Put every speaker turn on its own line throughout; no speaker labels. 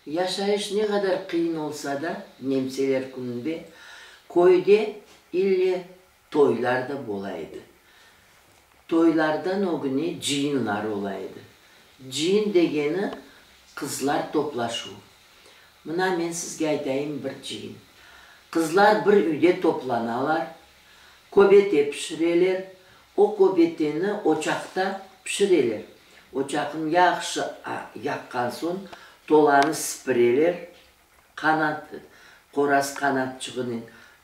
Yaşayış ne qadar qıyın olsa da, nemseler kününde köyde ille toylar da bola edi. Toylardan ögüne cıyınlar ola edi. Cıyın degeni, qızlar toplaşuv. Mına men sizge aytayım bir cıyın. Qızlar bir üyde toplanalar, köbete pişireler, o köbeteni ocaqta pişireler. Ocaqnı yahşı yaqqan soñ, tolanı sipireler, qanat, qoraz qanatçığınen.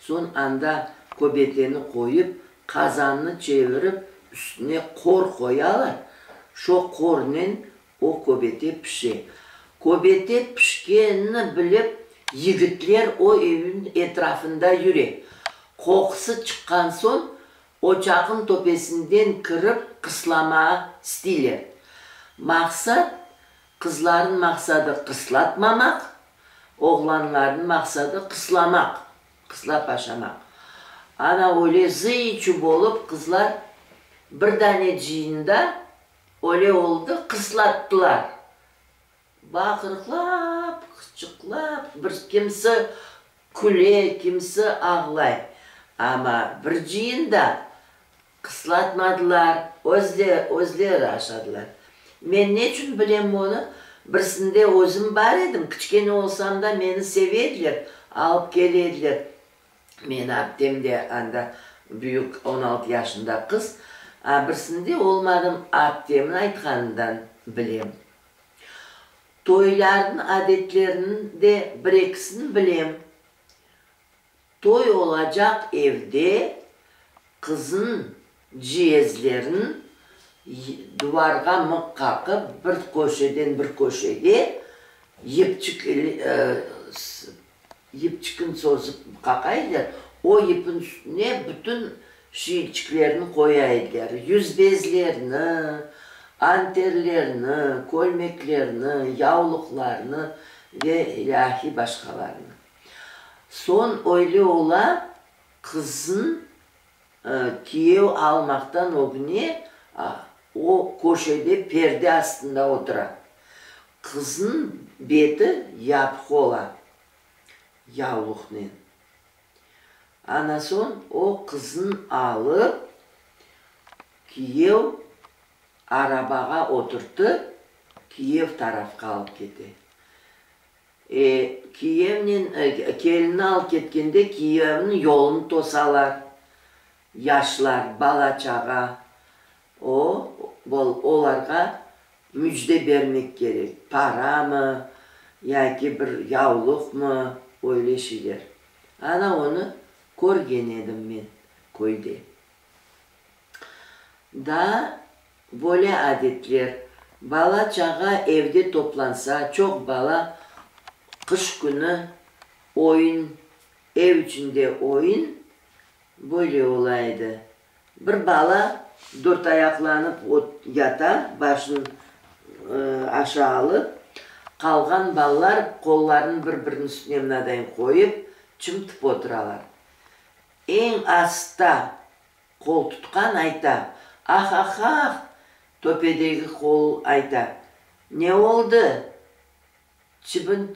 Soñ anda köbeteni qoyıp, qazannı çevirip, üstüne qor qoyalar, şo qornen o köbete pişe. Köbete pişkenini bilip, yigitler o evniñ etrafında yüre. Qoqusı çıqqan soñ, ocaqnıñ töpesinden kirip qıslamağa isteyler. Maqsat, qızlarnıñ maqsadı qıslatmamaq, oğlanlarnıñ maqsadı qıslamaq, qıslap aşamaq. Ana öyle zıy-çuv olıp qızlar bir dane cıyında öyle oldı, qıslattılar. Baqırıqlap, qıçıqlap, bir kimsi küle, kimsi ağlay. Amma bir cıyında Qıslatmadılar, özleri aşadılar. Men neçün bilem onı, birisinde özüm bar edim, kiçkene olsam da meni seve ediler, alıp kele ediler. Meni aptem de anda büyük, 16 yaşında qız, a birisinde olmadım, aptemniñ aytqanından bilem. Toylarnıñ adetleriniñ de bir-ekisini bilem. Toy olacaq evde qızıñ ciyezlerin duvarğa mıq qaqıp bir köşeden bir köşege yipçik yipçikin sozıp qaqa ediler, o yipin üstüne bütün şiyilçiklerini qoya ediler, yüzbezlerni, anterlerni, kölmeklerni, yavluqlarnı ve ilâhi başqalarını. Soñ öyle ola, qızın kiyev almaqtan ögüne o köşede perde astında otura. Qızın beti yapıq ola yavluqnen. Ana soñ o qızın alıp kiyev arabağa oturtıp kiyev tarafqa alıp kete. E, kiyevnen, kelinni alıp ketkende kiyevniñ yolunı tosalar, yaşlar, bala-çağa, o, olarğa mücde bermek kerek, paramı, yaki bir yavluqmı, öyle şeyler. Ana onı körgen edim men köyde. Daa Böyle adetler, bala-çağa evde toplansa, çoq bala qış künü oyun, ev içinde oyun böyle ola edi. Bir bala dörtayaqlanıp yata, başını aşağı alıp, qalğan balalar qollarını bir-biriniñ üstüne mınadayın qoyıp, çımtıp oturalar. Eñ asta Qol tutqan ayta, Ah-ah-ah! Töpedegi qol ayta, Ne oldı? Çibin,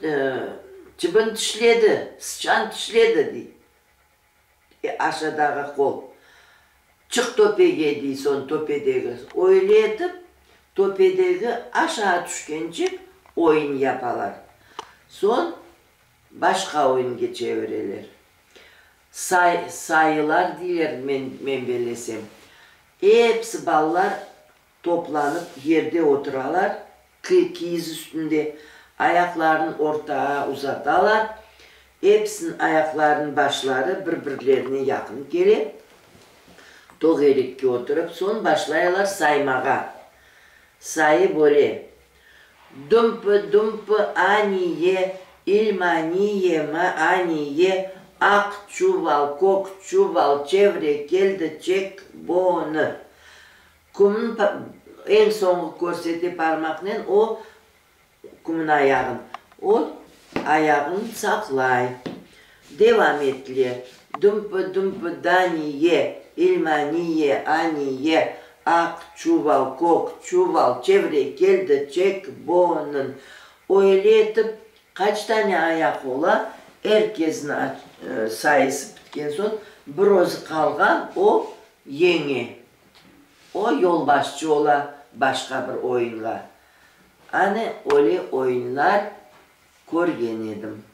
çibin tişledi, sıçan tişledi, dey aşağıdağı qol. Çıq töpege, dey soñ töpedegi. Öyle etip, töpedegi aşağı tüşkencek oyun yapalar. Soñ başqa oyunge çevireler. Say, sayılar deyler, men, men bellesem. Episi balalar toplanıp yerde oturalar, ki, kiyiz üstünde, ayaqlarını ortağa uzatalar, episiniñ ayaqlarınıñ başları bir-birlerine yaqın kele, tögerekke oturıp, soñ başlaylar saymağa. Sayı böyle, Dumpı, dumpı, aniye, ilmaniye, maaniye, aq çuval, kök çuval, çevre keldi, çek bonı. Kümün eñ soñğı körsete parmaqnen o, kümün ayağın, o ayağın saqlay. Devam etile, Dumpı, dumpı, daniye, ilmaniye, aniye, aq çuval, kök çuval, çevre keldi, çek bonın. Öyle etip. Qaç tane ayaq ola, er kesniñ sayısı pitken soñ, bir özü qalğan, o yeñe. O yolbaşçı ola başqa bir oyunğa. Ane öyle oyunlar körgen edim.